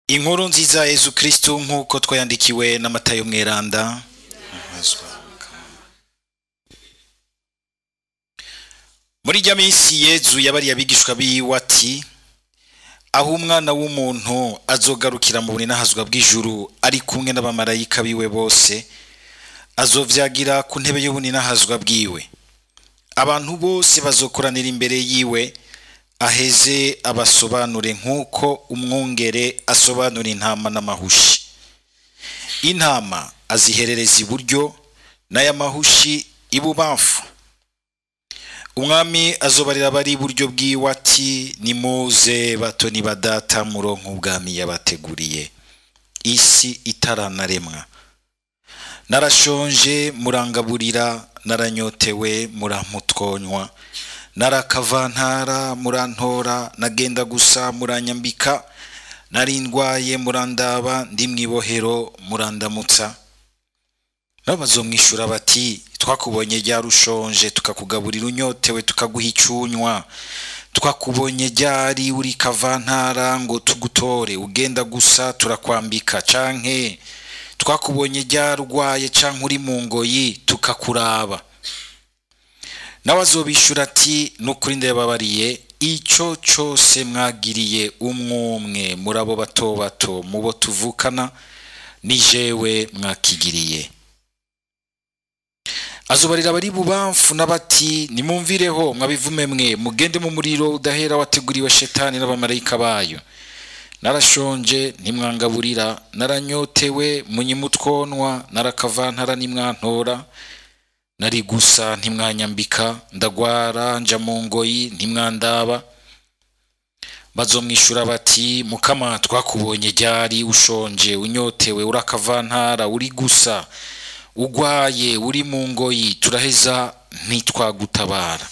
Inkuru nziza Yezu Kristo nk'uko twayandikiwe na Matayo mweranda. Muri rya minsi Yezu yabariye abigishwa biwe ati: aho umwana w'umuntu azogarukira mu buninahazwa bw'ijuru ari kumwe n'abamarayika biwe bose, azovyagira ku ntebe y'ubuninahazwa bwiwe. Abantu bose bazokoranira imbere yiwe, aheze abasobanure nk'uko umwungere asobanura intama n'amahushi. Intama aziherereza iburyo, n'ay'amahushi ibubamfu. Umwami azobarira abari iburyo bwiwe ati: nimuze batoni ba data, muronke ubwami yabateguriye isi itaranaremwa. Narashonje murangaburira, naranyotewe muramputwonywa, narakavantara murantora, nagenda gusa muranyambika, narindwaye murandaba, ndi mw'ibohero murandamutsa. Nabo bazomwishura bati: twakubonye ryari ushonje tukakugaburira, unyotewe tukaguha icunywa? Twakubonye ryari uri kavantara ngo tugutore, ugenda gusa turakwambika? Canke twakubonye ryari urwaye canke uri mu ngoyi tukakuraba? Nawe azobishura ati: nukuri ndababariye, ico cose mwagiriye umwumwe muri abo bato bato mubo tuvukana, ni jewe mwakigiriye. Azobarira abari bubamfu n'abati: nimumvireho mwabivume mwe, mugende mu muriro udahera wateguriwe shetani n'abamarayika bayo. Narashonje ntimwangaburira, naranyotewe munyimutwonwa, narakavantara ntimwantora, nari gusa ntimwanyambika, ndagwara nja mu ngoyi ntimwandaba. Bazomwishura bati: mukama twakubonye ryari ushonje, unyotewe, urakavantara, uri gusa, ugwaye, uri mu ngoyi, turaheza ntitwagutabara?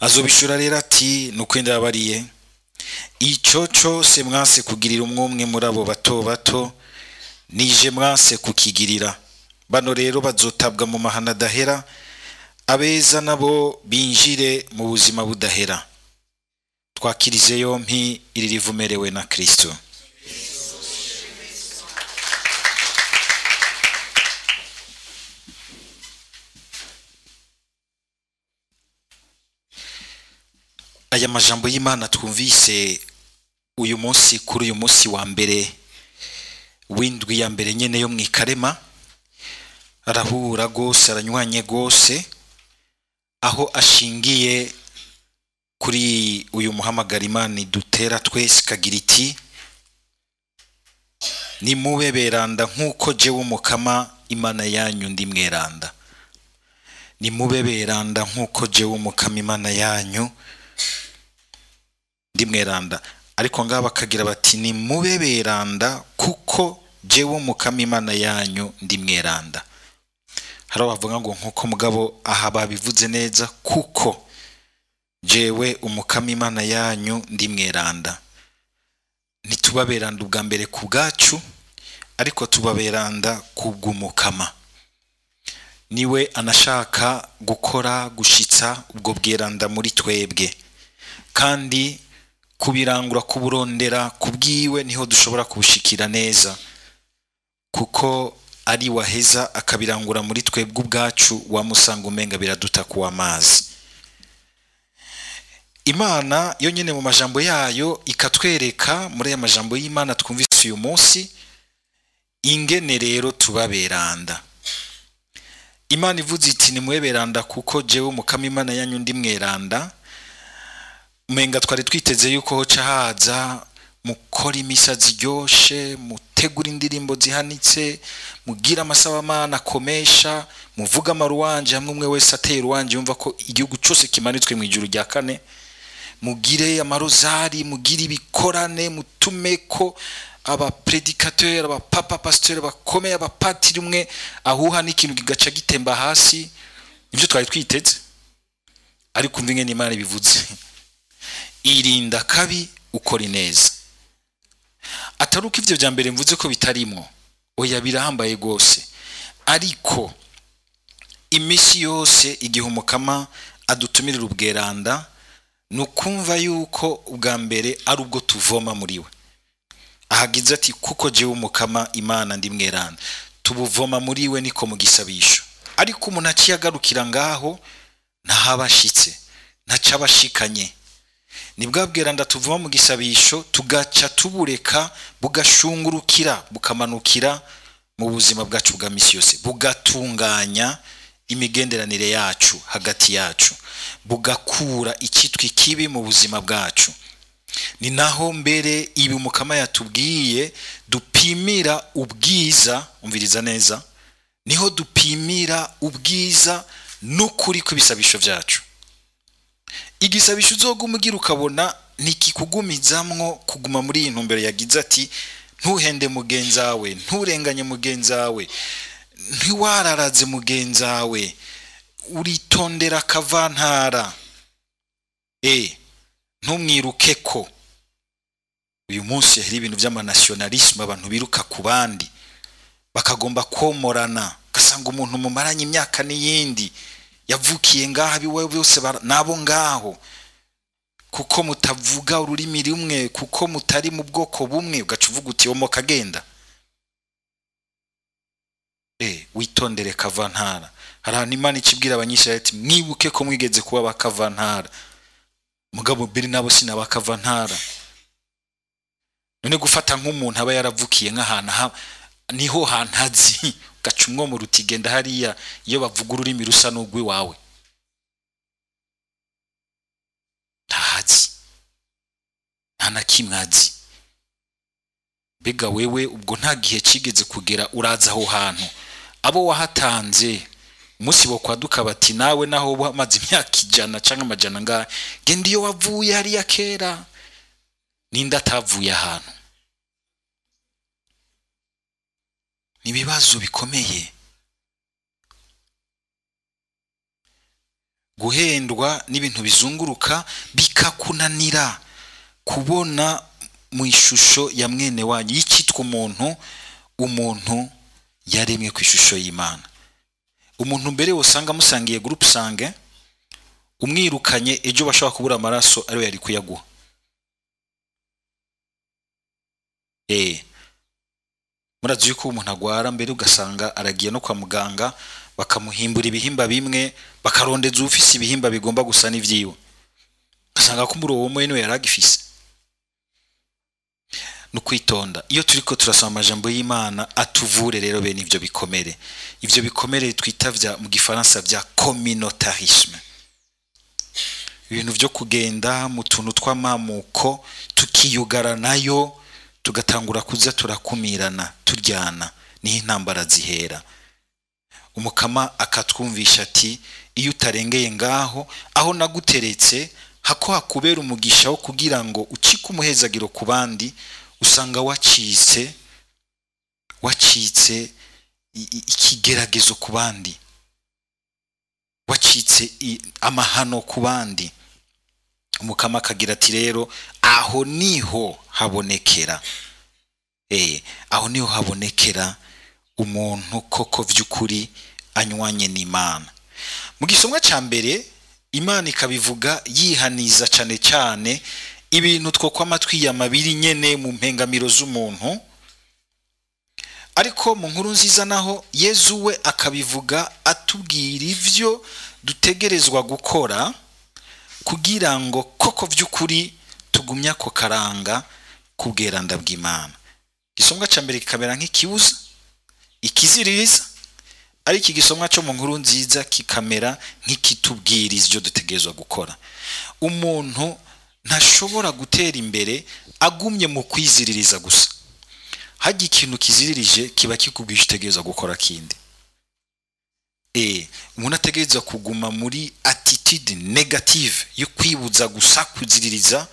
Azobishura rero ati: nukuri ndababariye, ico cose mwanse kugirira umwumwe muri abo bato bato, nije mwanse kukigirira. Bano rero bazotabwa mu mahana adahera, abeza nabo binjire mu buzima budahera. Twakirize yompi iri rivumerewe na Kristo. Aya majambo y'Imana twumvise uyu munsi, kuri uyu munsi wa mbere w'indwi ya mbere nyene yo mw'ikarema, arahura gose, aranywanye gose, aho ashingiye kuri uyu muhamagaro Imana idutera twese ikagira iti: nimube beranda nk'uko jewe umukama Imana yanyu ndi mweranda. Nimube beranda nk'uko jewe umukama Imana yanyu ndi mweranda. Ariko ngaha bakagira bati: nimube beranda kuko jewe umukama Imana yanyu ndi mweranda. Hari abavuga ngo nkuko, mugabo aha babivuze neza, kuko jewe umukama Imana yanyu ndi mweranda. Ntitubaberanda ubwa mbere ku bwacu, ariko tubaberanda kubw'umukama. Niwe anashaka gukora gushitsa ubwo bweranda muri twebwe, kandi kubirangura kuburondera kubwiwe niho dushobora kubushikira neza, kuko ari waheza akabirangura muri twebwe ubwacu, wamusanga umenga biraduta kuwa amazi. Imana yo nyene mu majambo yayo ikatwereka muri aya majambo y'Imana twumvise uyu munsi ingene rero tubaberanda. Imana ivuze iti: nimweberanda kuko jewe umukama Imana yanyu ndi mweranda. Umenga twari twiteze yuko hoca haza mukora imisa ziryoshe, mutegura indirimbo zihanitse, mugira amasabamana akomesha, muvuga amaruwanje hamwe umwe wese ateye uruwanje yumva ko igihugu cose kimanitswe mu ijuru rya kane, mugire amarozari, mugire ibikorane, mutume ko abapredikateur, abapapa pasteur bakomeye, abapatiri umwe ahuha n'ikintu kigaca gitemba hasi. Nivyo twari twiteze, ariko umva ingene Imana ibivuze: irinda kabi ukora ineza. Atari uko ivyo vya mbere mvuze ko bitarimwo, oya birahambaye gose, ariko imisi yose igihe umukama adutumirira ubweranda, nukumva yuko ubwa mbere ari ubwo tuvoma muri we. Ahagize ati kuko jewe Umukama Imana ndi mweranda, tubuvoma muri we niko mu gisabisho. Ariko umuntu aciyagarukira ngaho ntahabashitse, ntacabashikanye. Ni bwa bweranda tuvoma mu gisabisho tugaca tubureka bugashungurukira bukamanukira mu buzima bwacu bwa misi yose, bugatunganya imigenderanire yacu hagati yacu, bugakura icyitwa ikibi mu buzima bwacu. Ni naho mbere ibi Umukama yatubwiye dupimira ubwiza, umviriza neza, niho dupimira ubwiza n'ukuri kw'ibisabisho byacu. Igisabisho uzoguma ugira ukabona ntikikugumizamwo kuguma muri iyi ntumbero yagize ati ntuhende mugenzawe, nturenganye mugenzawe, ntiwararaze mugenzawe, uritondera akavantara, ntumwiruke ko. Uyu munsi hari ibintu by'amanationalisme, abantu biruka ku bandi bakagomba komorana, ugasanga umuntu mumaranye imyaka n'iyindi yavukiye ngaha biwe byose nabo ngaho, kuko mutavuga ururimi rumwe, kuko mutari mu bwoko bumwe, ugaca uvuga uti omoka agenda. Witondere kavantara. Hari ahantu Imana ikibwira Abanyisirayeli ati mwibuke ko mwigeze kuba bakavantara, mugabo mbere nabo sinabakavantara. None gufata nk'umuntu aba yaravukiye nk'ahantu niho hantazi, ugaca umwomora uti genda hariya iyo bavuga ururimi rusa n'urw'iwawe, ntahazi, nta na kimwe azi. Mbega wewe ubwo nta gihe kigeze kugera uraza aho hantu, abo wahatanze umunsi bo kwaduka bati nawe naho wamaze imyaka 100 canke 100 ngahe, genda iyo wavuye hariya kera. Ninde atavuye ahantu? Ni ibibazo bikomeye. Guhendwa n'ibintu bizunguruka bikakunanira kubona mu ishusho ya mwene wanyu y'ikitwa umuntu. Umuntu yaremwe ku ishusho y'Imana. Umuntu mbere usanga musangiye groupe sange, umwirukanye ejo bashobora kubura amaraso ariwe yari kuyaguha. Murazi yuko umuntu agwara mbere ugasanga aragiye no kwa muganga bakamuhimbura ibihimba bimwe, bakarondeza ufise ibihimba bigomba gusa n'ivyiwe, ugasanga ko muri uwo mwene yaragifise. No kwitonda iyo turiko turasoma amajambo y'Imana atuvure rero bene ivyo bikomere, ivyo bikomere twita vya mu gifaransa vya communautarisme, ibintu vyo kugenda mu tuntu tw'amamuko tukiyugara nayo tugatangura kuza turakumirana turyana, niho intambara zihera. Umukama akatwumvisha ati iyo utarengeye ngaho aho naguteretse hako hakubera umugisha wo kugira ngo ucike umuhezagiro ku bandi, usanga wacitse ikigeragezo ku bandi, wacitse amahano ku bandi. Umukama akagira ati rero aho niho habonekera, aho niho habonekera umuntu koko vy'ukuri anywanye n'Imana. Mu gisomwa ca mbere Imana ikabivuga yihaniza cane cane ibintu two kwamatwi ya mabiri nyene mu mpengamiro z'umuntu, ariko mu nkuru nziza naho Yezu we akabivuga atubwira ivyo dutegerezwa gukora kugira ngo koko vy'ukuri tugumya ko karanga kubweranda bw'Imana. Igisomwa ca mbere kikamera nk'ikibuza ikiziririza, ariko igisomwa cyo mu nkuru nziza kikamera nk'ikitubwiriza ivyo dutegerezwa gukora. Umuntu ntashobora gutera imbere agumye mu kwiziririza gusa. Hajya ikintu kiziririje kiba kikubwisha utegerezwa gukora kindi. Umuntu ategerezwa kuguma muri attitude negative yo kwibuza gusa kuziririza,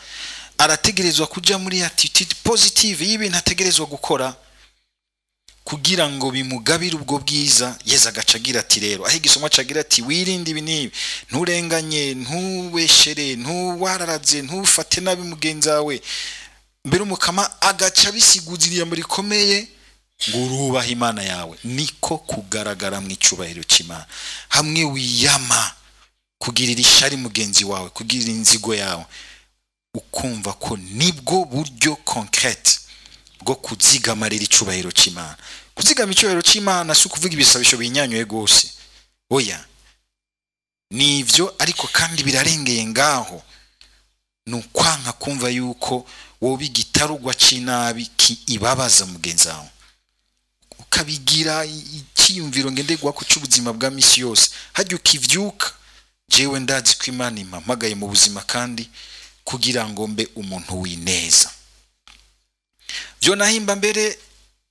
arategerezwa kuja muri attitude positive y'ibintu ategerezwa gukora kugira ngo bimugabire ubwo bwiza. Yezu agaca agira ati rero aho igisomwa cagira ati wirinde ibi n'ibi, nturenganye, ntubeshere, ntuwararaze, ntufate nabi mugenzi wawe. Mbere Umukama agaca abisiguza ijambo rikomeye ngo urubahe Imana yawe, niko kugaragara mu icubahiro c'Imana. Hamwe wiyama kugirira ishari mugenzi wawe, kugirira inzigo yawe, ukumva ko nibwo buryo concrete bwo kuzigamarira icubahiro c'Imana. Kuzigama icubahiro c'Imana si ukuvuga ibisabisho binyanyuye gose, oya, nivyo, ariko kandi birarengeye ngaho. Ni ukwanka kumva yuko woba igitarugwa c'inabi ibabaza mugenzi wawe, ukabigira icyiyumviro ngenderwako c'ubuzima bwa misi yose. Hajya ukivyuka, jewe ndazi ko Imana impamagaye mu buzima kandi kugira ngo mbe umuntu w'ineza. Vyo nahimba mbere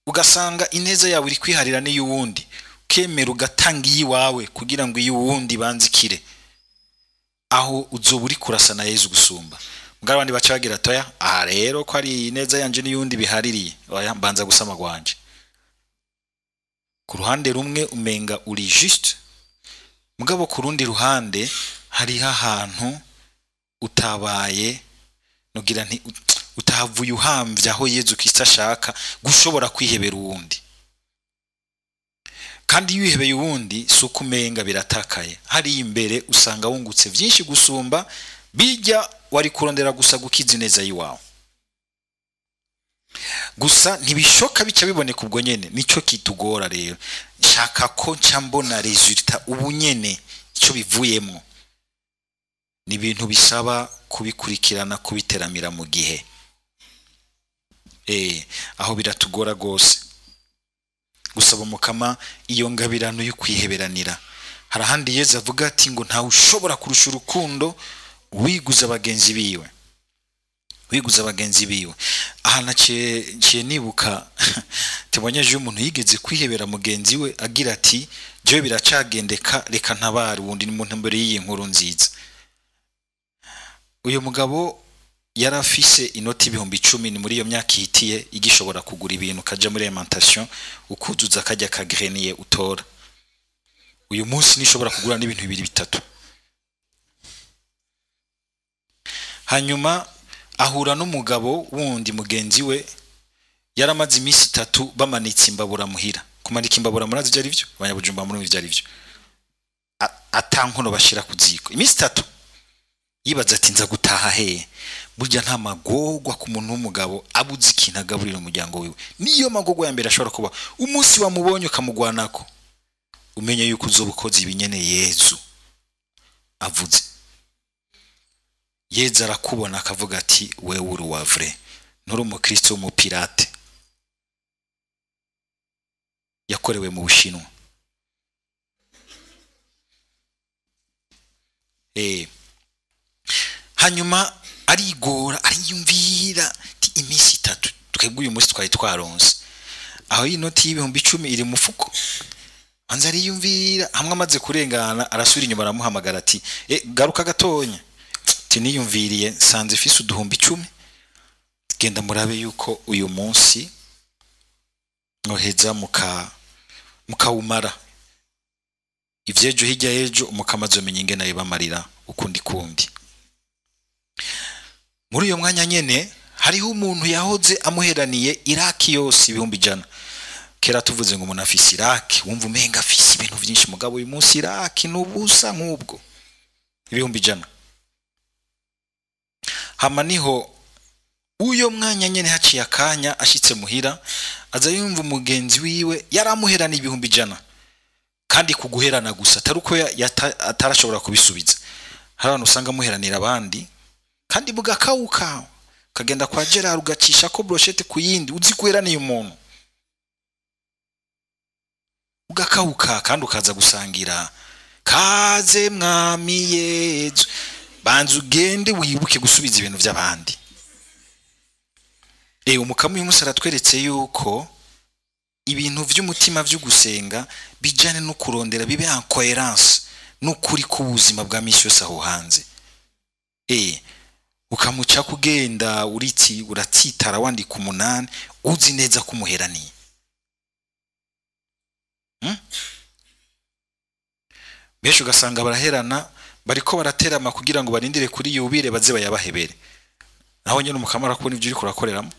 ugasanga ineza yawe iri kwiharira n'iy'uwundi, ukemera ugatanga iyiwawe kugira ngo iy'uwundi banzikire. Aho uzoba uri kurasa na Yezu gusumba. Mugabo abandi baca bagira atoya, aha rero ko ari ineza yanje n'iyundi bihaririye, oya mbanza gusama gwanje. Ku ruhande rumwe umenga uri juste, mugabo ku rundi ruhande hariho ahantu utabaye, nugira nti utahavuye uhamvye aho Yezu Kristo ashaka gushobora kwihebera uwundi. Kandi iyo wihebeye uwundi si uko umenga biratakaye, hariya imbere usanga wungutse vyinshi gusumba bijya wari kurondera gusa gukiza ineza yiwawe. Gusa ntibishoka bica biboneka ubwo nyene, nico kitugora rero. Nshaka ko nca mbona resultat ubu nyene, ico bivuyemo. Ni ibintu bisaba kubikurikirana, kubiteramira mu gihe. Aho biratugora gose. Gusaba Mukama iyo ngabirano yo kwiheberanira. Hari ahandi Yezu avuga ati ngo ntawe ushobora kurusha urukundo wiguza bagenzi biwe. Wiguza bagenzi biwe. Aha naciye nibuka tubonyeje umuntu yigeze kwihebera mugenzi we agira ati jewe biracagendeka reka ntabare uwundi ni muntu mbere y'iyi nkuru nziza. Uyu mugabo yarafise inoti 10,000 ni muri iyo myaka ihitiye igishobora kugura ibintu kaja muri alimentation ukuzuza kajya ka grenier utora. Uyu munsi nishobora kugura n'ibintu 2 3. Hanyuma ahura n'umugabo wundi mugenzi we yaramaze iminsi 3 bamanitse imbabura muhira. Kumanika imbabura murazi ibyo ari byo? Abanyabujumba muri ibyo ari byo. Atankono bashira kuziko. Iminsi 3 yibaza ati nza gutaha he? Burya nta magogwa ku muntu w'umugabo abuze ikintu agaburira umuryango wiwe. Niyo magogwa ya mbere ashobora kuba umunsi wamubonye ukamugwanako, umenye yuko uzobukoze ibinyene Yezu avuze. Yezu arakubona akavuga ati wewe uri wa vrai, nturi umukristo w'umupirate yakorewe mu Bushinwa. Hanyuma arigora ariyumvira ati iminsi 3 twebwe uyu munsi twari twaronse, aho iyi noti y'10,000 iri mu mufuko. Anza ariyumvira hamwe amaze kurengana arasubira inyuma aramuhamagara ati garuka gatonya, ati niyumviriye nsanze ifise 10,000, genda murabe yuko uyu munsi noheza mukawumara ivyejo hirya yejo umukamaze umenye ingene ayibamarira ukundi kundi. Muri uyo mwanya nyene hariho umuntu yahoze amuheraniye iraki yose 100,000. Kera tuvuze ngo umuntu afise iraki wumva umenga afise ibintu vyinshi, mugabo uyu munsi iraki nubusa nk'ubwo 100,000. Hama niho uyo mwanya nyene haciye akanya ashitse muhira aza yumva umugenzi wiwe yaramuheraniye 100,000, kandi kuguherana gusa atari uko atarashobora kubisubiza. Hari abantu usanga muheranira abandi kandi bugakawuka, ukagenda kwa Gerard ugacisha ko brochette ku yindi uzi guheraniye umuntu ugakawuka, kandi ukaza gusangira kaze mwami Yezu, banza ugende wibuke gusubiza ibintu by'abandi. Umukama uyu munsi aratweretse yuko ibintu vy'umutima vyo gusenga bijane no kurondera bibe en cohérence n'ukuri k'ubuzima bwa misi yose aho hanze. Ukamuca kugenda uriti uratsitara wandika 8 uzi neza kumuheraniye. Benshi ugasanga baraherana bariko baraterama kugira ngo barindire kuri yubire baze bayabahebere. Naho nyene umukama arakubona ivyo uriko urakoreramo.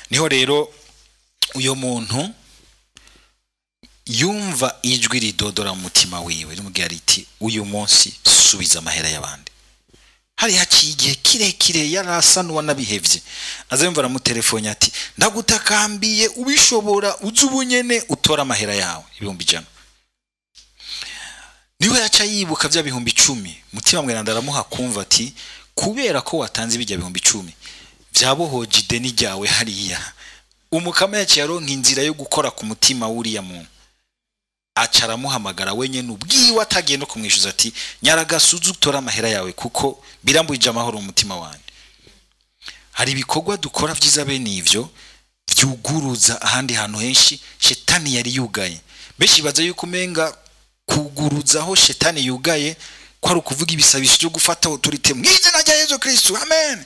Niho rero uyo muntu yumva ijwi ridodora mu mutima wiwe rimubwira riti uyu munsi subiza amahera y'abandi. Hari haciye igihe kirekire yarasa n'uwanabihevye. Aza yumva aramutelefone ati ndagutakambiye ubishobora uze ubunyene utora amahera yawe 100,000. Niwe yaca yibuka vya 10,000. Mutima mweranda aramuha kumva ati kubera ko watanze bijya 10,000 vyabohoje ideni ryawe hariya. Umukama yaciye aronka inzira yo gukora ku mutima w'uriya muntu. Aca aramuhamagara wenyene ubwiwe atagiye no kumwishuza ati nyaragasuzu utora amahera yawe kuko birambuje amahoro mu mutima wanjye. Hari ibikorwa dukora vyiza bene ivyo vyuguruza ahandi hantu henshi shetani yari yugaye. Benshi baza yuko umenga kuguruzaho shetani yugaye ko ari ukuvuga ibisabisho byo gufata autorité mu izina rya Yesu Kristo, amen,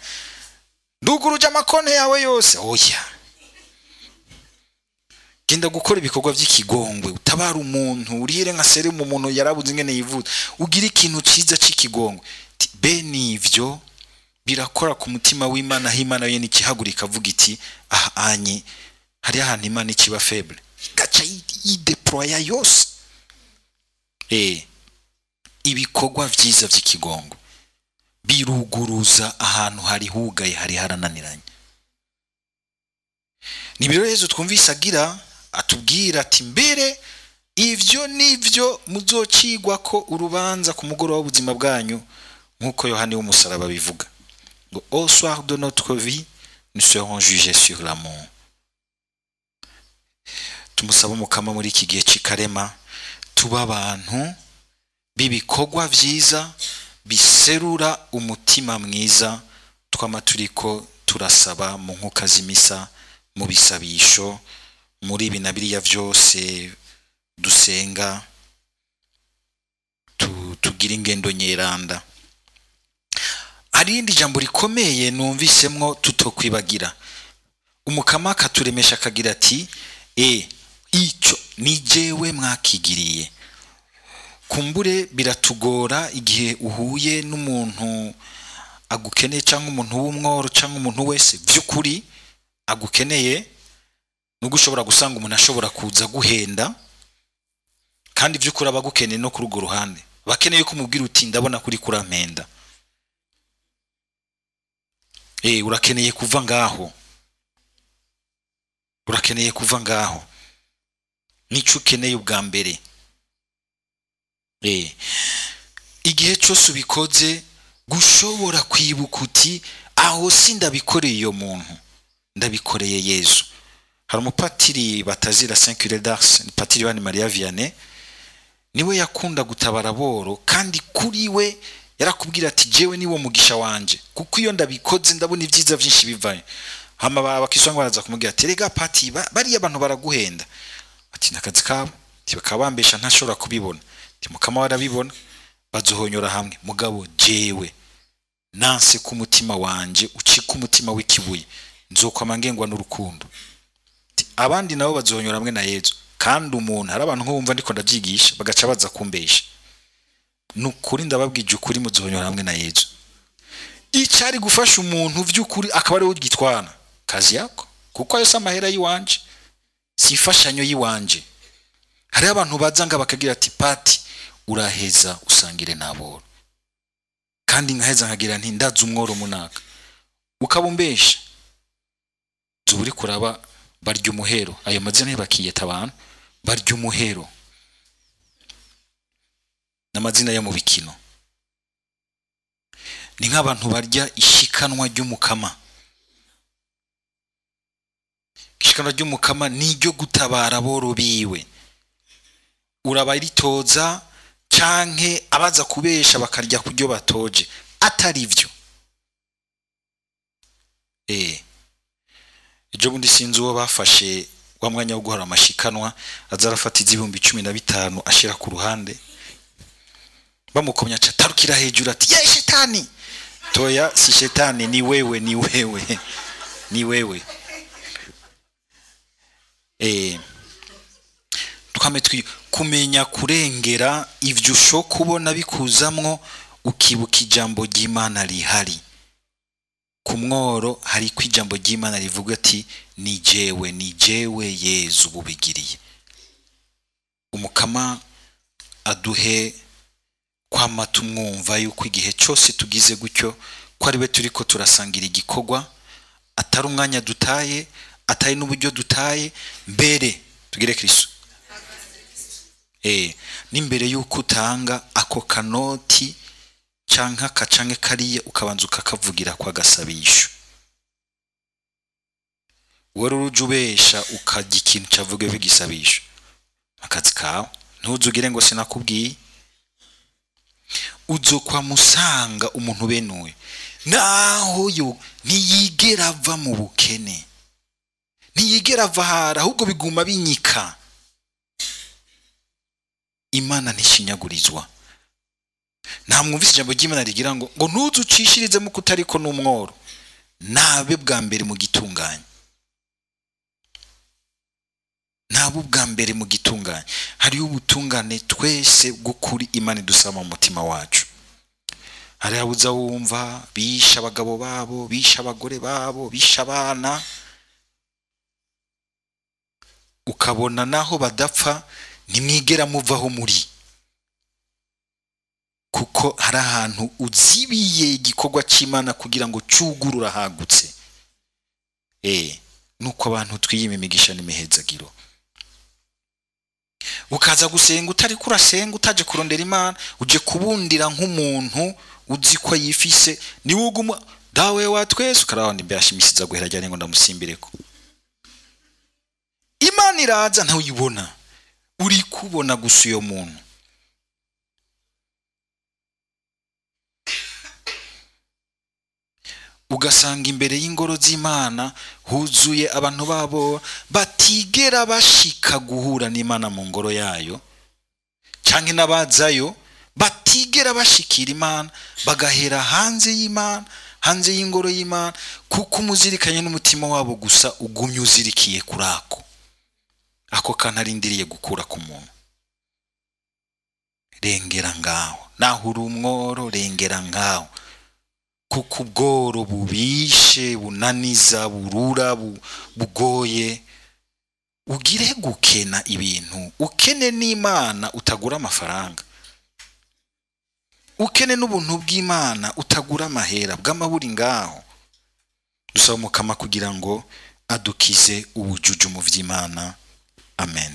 nduguruje amakonte yawe yose. Oya, genda gukora ibikorwa by'ikigongwe, utabara umuntu, urire nka serumu umuntu yarabuze ingene yivuza, ugira ikintu ciza c'ikigongwe. Bene ivyo birakora ku mutima w'Imana, aho Imana yene ikihagurika avuga iti aha anye hari ahantu Imana ikiba faible, igaca yideploya yose. Ibikorwa vyiza vy'ikigongwe biruguruza ahantu hari hugaye, hari harananiranye. Ni biro Yezu twumvise agira atubwira ati mbere ivyo nivyo muzocigwa ko urubanza ku mugoroba w'ubuzima bwanyu, nkuko Yohani w'umusaraba bivuga ngo au soir de notre vie nous serons jugés sur l'amour. Tumusaba umukama muri iki gihe c'ikarema tuba abantu b'ibikorwa vyiza biserura umutima mwiza, twama turiko turasaba mu nkuka z'imisa, mu bisabisho, muri ibi na biriya vyose dusenga, tugira ingendo nyeranda. Hari irindi jambo rikomeye numvisemwo tutokwibagira. Umukama akaturemesha akagira ati ico ni jewe mwakigiriye. Kumbure biratugora igihe uhuye n'umuntu agukeneye cyangwa umuntu w'umworo cyangwa umuntu wese by'ukuri agukeneye, nubwo ushobora gusanga umuntu ashobora kuza guhenda kandi by'ukuri abagukeneye no kuri urwo ruhande bakeneye ko umubwira uti ndabona kuri kurampenda. Urakeneye kuva ngaho, urakeneye kuva ngaho, nico ukeneye ubwa mbere. Igihe cyose ubikoze gushobora kwibuka uti aho si ndabikoreye iyo muntu, ndabikoreye Yezu. Hari umupatiri batazira Saint Curé d'Ars, ni patiri Yohani Maria Vianney, niwe yakunda gutabara boro, kandi kuri we yarakubwira ati jewe niwo mugisha wanje, kuko iyo ndabikoze ndabona ibyiza byinshi bivaye. Hama abakisonga baraza kumubwira ati rega pati bariya abantu baraguhenda. Ati nakazi kabo, bakabambesha ntashobora kubibona. Ati mukama warabibona, bazohonyora hamwe. Mugabo jewe nanse ku mutima wanje ucika umutima w'ikibuye, nzokwama ngengwa n'urukundo. Abandi nabo bazohonyora hamwe na Yezu. Kandi umuntu hari abantu nk'ubumva ndiko ndavyigisha bagaca baza kumbesha. Nukuri ndababwije ukuri muzohonyora hamwe na Yezu. Icari gufasha umuntu vy'ukuri akaba ari ugitwana kazi yako, kuko ayo samahera yiwanje, si imfashanyo yiwanje. Hari abantu bazanga bakagira ati pati uraheza usangire naboro, kandi nkaheza nkagira nti ndaza umworo munaka, ukabumbesha zuburi kuraba barya umuhero. Ayo mazina ntibakiyeta abantu, barya umuhero n'amazina yo mu bikino. Ni nk'abantu barya ishikanwa ry'umukama. Ishikanwa ry'umukama ni iryo gutabara boro biwe. Urabaritoza canke abaza kubesha bakarya kuryo batoje, atari vyo. Ejo bundi sinzi uwo bafashe wa mwanya wo guhora amashikanwa, aza arafata 15,000 ashira ku ruhande, bamukomya aca atarukira hejuru ati ye shetani. Toya si shetani, ni wewe, ni wewe, ni wewe. Twame kumenya kurengera ivyo usho kubona bikuzamwo, ukibuka ijambo ry'Imana rihari. Ku mworo hari ko ijambo ry'Imana rivuga ati ni jewe, ni jewe Yezu bubigiriye. Umukama aduhe Kwama tumwumva yuko igihe cyose tugize gutyo ko ari we turiko turasangira igikorwa, atari umwanya dutaye, atari n'uburyo dutaye. Mbere tugire Kristo n'imbere yuko utanga ako kanoti canke akacanke kariya, ukabanza ukakavugira kwa gasabisho. Wari uruja ubesha ukarya ikintu cavuga bigisabisho, akazi kawe ntuzugire ngo sinakubwiye. Uzokwa musanga umuntu benuwe naho yo ntiyigera ava mu bukene, ntiyigera ava hara, ahubwo biguma binyika. Imana ntishinyagurizwa. Nta mwumvise ijambo ry'Imana rigira ngo ntuzucishirize mu kutariko n'umworo, nabe bwa mbere mu gitunganye, nabe ubwa mbere mu gitunganye. Hariho ubutungane twese bw'ukuri Imana idusaba mu mutima wacu. Hari abuza wumva bisha abagabo babo, bisha abagore babo, bisha abana, ukabona naho badapfa ntimwigera muvaho muri, kuko hari ahantu uzibiye igikorwa cy'Imana kugira ngo cugurura hagutse. Nuko abantu twiyima imigisha n'imihezagiro. Ukaza gusenga utari kurasenga, utaje kurondera Imana, uje kubundira nk'umuntu uzi ko yifise, ni wuguma dawe wa twese ukarabona imbere ashimisiza guhera ajyane ngo ndamusimbireko. Imana iraza ntawuyibona, uri kubona gusa uyo muntu. Ugasanga imbere y'ingoro z'Imana huzuye abantu babo batigera bashika guhura n'Imana mu ngoro yayo, canke n'abazayo batigera bashikira Imana, bagahera hanze y'Imana, hanze y'ingoro y'Imana, kuko umuzirikanye n'umutima wabo gusa ugumye uzirikiye kurako ako kanarindiriye gukura ku muntu. Rengera ngaho naho uri umworo, rengera ngaho, kuko ubworo bubishe, bunaniza, burura, bugoye. Ugire gukena ibintu, ukene n'Imana utagura amafaranga, ukene n'ubuntu bw'Imana utagura amahera bw'amaburi ngaho. Dusaba Mukama kugira ngo adukize ubujuju mu vy'Imana. Amen.